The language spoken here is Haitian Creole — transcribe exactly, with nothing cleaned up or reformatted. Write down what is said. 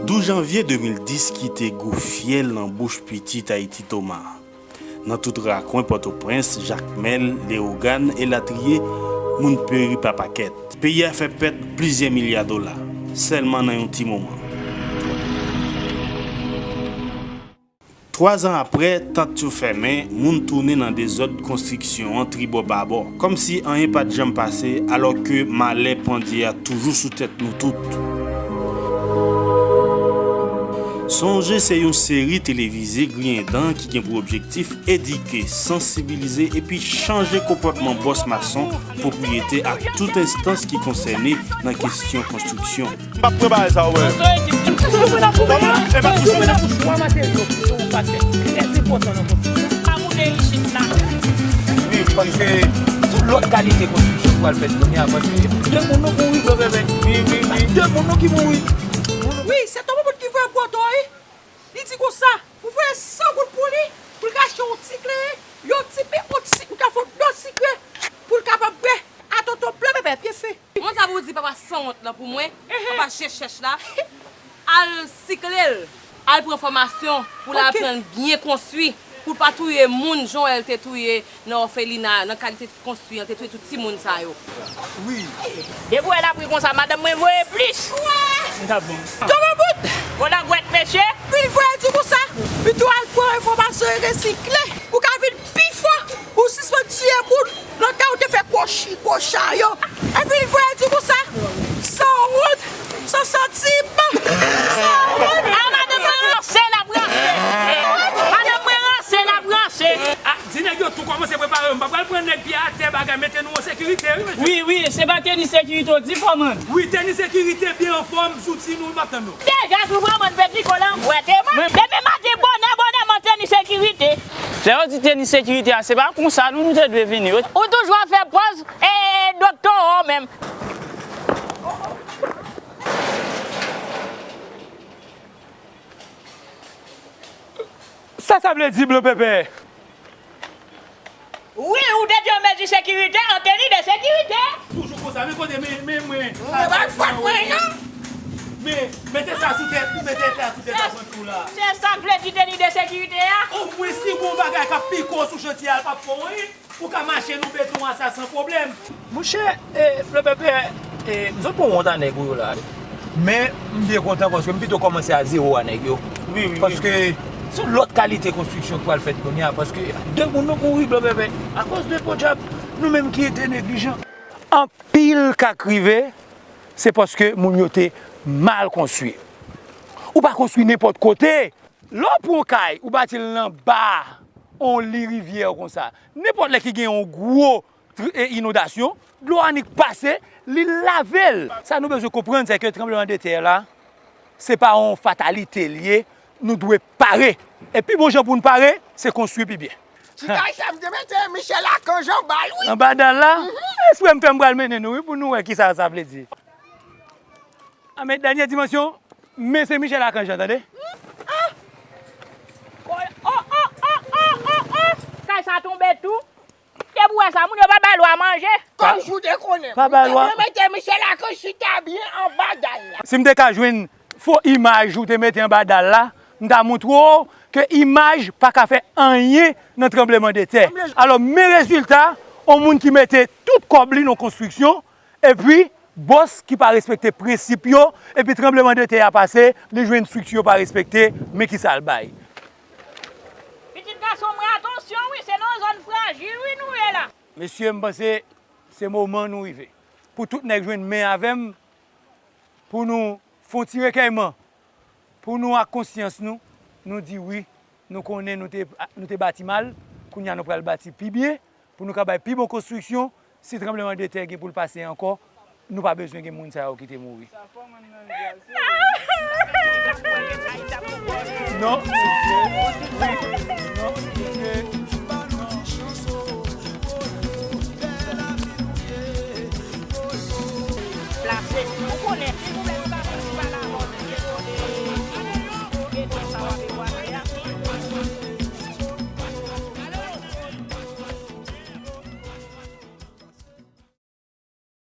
Douz janvye de mil dis kite gou fyèl nan bouch pitit Ayiti Toma. Nan tout rakwen Pòtoprens, Jakmèl, Leyogàn, elatriye, moun peri pa pakèt. Peyi a fè pèt plizyè milya dola, sèlman nan yon ti moman. Twazan apre, tant yo fèmen, moun tounen nan dezòd konstriksyon an tribò babò, kòmsi anyen pa t janm pase, alòske malè pandye a toujou sou tèt nou tout. Sonje se yon seri televize griyen dan ki gen pou objektif edike, sansibilize epi chanje konpòtman bòs mason, pwopriyetè ak tout enstans ki konsène nan kesyon konstriksyon. M p ap pran bagay sa, wè. Kòman? E pa touche mwen. Twa materyo ki se yon faktè trè enpòtan nan konstriksyon. Pa moute isit la. Wi, paske se yon lòt kalite konstriksyon ki pral fèt kounye a, paske de moun nou mouri, bò bèbè. Wi, wi, wi. De moun nou ki mouri. Wi, se Tonton Bout ki voye gwo to, wi. Li di konsa, pou voye san goud pou li, pou l ka achte yon ti kle, yon ti pepon ti sik, pou l ka fè yon dlo sikre, pou l kapab bwè. A Tonton Blan bèbè, byen fè. Mwen sa pou di papa sanwont lan pou mwen, papa je chèch la, al sikle l, al pran fòmasyon pou l aprann byen konstwi, pou l pa touye moun jan w wè l te touye nan òfelina, nan kalite konstwi an, te touye tout timoun sa yo. Wi. Depi w wè l ap ri konsa, madanm mwen voye plis. Li t ap bon. Kòman bout? Bon lagwèt, mesye. Wi, l voye di konsa, pito al pran enfòmasyon e resikle. Ou ka vin pi fò, ou sispann tiye moun. Nan ka ou te fè kwochi, kwocha yo. Epi l voye di konsa, sanwont, san santim, sanwont. A, madanm mwen ranse, l ap ranse. Madanm mwen ranse, l ap ranse. A, di nèg yo tou kòmanse prepare yo. M pa pral pran nèg pye atè bagay, mete nou an sekirite, wi, mesye. Wi, wi, se pa teni sekirite w di, kòmandan? Wi, teni sekirite byen anfòm, zouti nou, m ap tann nou. Deja, sou vrèman, n pe piko lanbwèt, e mwen, depi maten, bonè, bonè, m an teni sekirite. Lè yo di teni sekirite a, se pa konsa nou, nou te dwe vini, wi. Ou toujou ap fè pòz, e, doktè w menm. Sa sa vle di, Blan Pèpè? Wi, ou te di yon mezi sekirite, an teni de sekirite. Toujou konsa, men kote, men, men mwen. Mwen pa fòt mwen, non. Men, mete sa sou tèt, mete sa sou tèt asanti w la. Se sa k vle di teni de sekirite a. Omwen si gon bagay k ap pike w sou chantye a, l p ap fè w anyen. Ou ka mache nan beton an sa san pwoblèm. Monchè, e, Blan Pèpè, e, m sot pran wont a nèg ou yo la. Men, m byen kontan paske m pito kòmanse a zewo a nèg yo. Wi, wi, wi. Paske se yon lòt kalite konstriksyon ki pral fèt kounye a. Paske de moun nou mouri, Blan Pèpè, akoz de podyab, nou menm ki te neglijan. Anpil ka k rive, se paske moun yo te mal konstwi. Ou pa konstwi nenpòt kote. Lè w pran yon kay, ou bati l nan ba yon li rivyè konsa, nenpòt lè ki gen yon gwo tr-, e, inondasyon, dlo a nik pase, li lave l. Sa nou bezwen konprann, se ke tranblemanntè la, se pa yon fatalite l ye, nou dwe pare. E pi bon jan pou n pare, se konstwi pi byen. Ti kay sa m te mete Michel Archange anba l, wi. Anba dal la? Mhm. Espre m fè m pral mennen nou, wi, pou nou wè kisa sa vle di. A, men dènye dimansyon, men se Michel Archange, tande? Ah! Oh, oh, oh, oh, oh, oh! Kay sa tonbe tou. Depi w wè sa, moun yo pa bay lwa manje. Kòm si w te konnen. Pa bay lwa. Ou te mete Michel Archange chita byen anba dal la. Si m te ka jwenn fo imaj ou te mete anba dal la, m ta montre w ke imaj pa ka fè anyen nan tranblemanntè. Alò, men rezilta, yon moun ki mete tout kòb li nan konstriksyon, epi, bòs ki pa respekte prensip yo, epi tranblemanntè a pase, li jwenn estrikti yo pa respekte, men kisa l bay. Pitit gason mwen, atansyon wi, se nan yon zòn frajil wi nou ye la. Mesye, m panse se moman nou rive. Pou tout nèg jwenn men avè m, pou nou fè yon ti rekèyman, pou nou ak konsyans nou, nou di wi, nou konnen nou te, nou te bati mal, kounye a nou pral bati pi byen, pou nou ka bay pi bon konstriksyon, si tranblemanntè gen pou l pase ankò, nou pa bezwen gen moun sa yo ki te mouri. Non, non, mesye.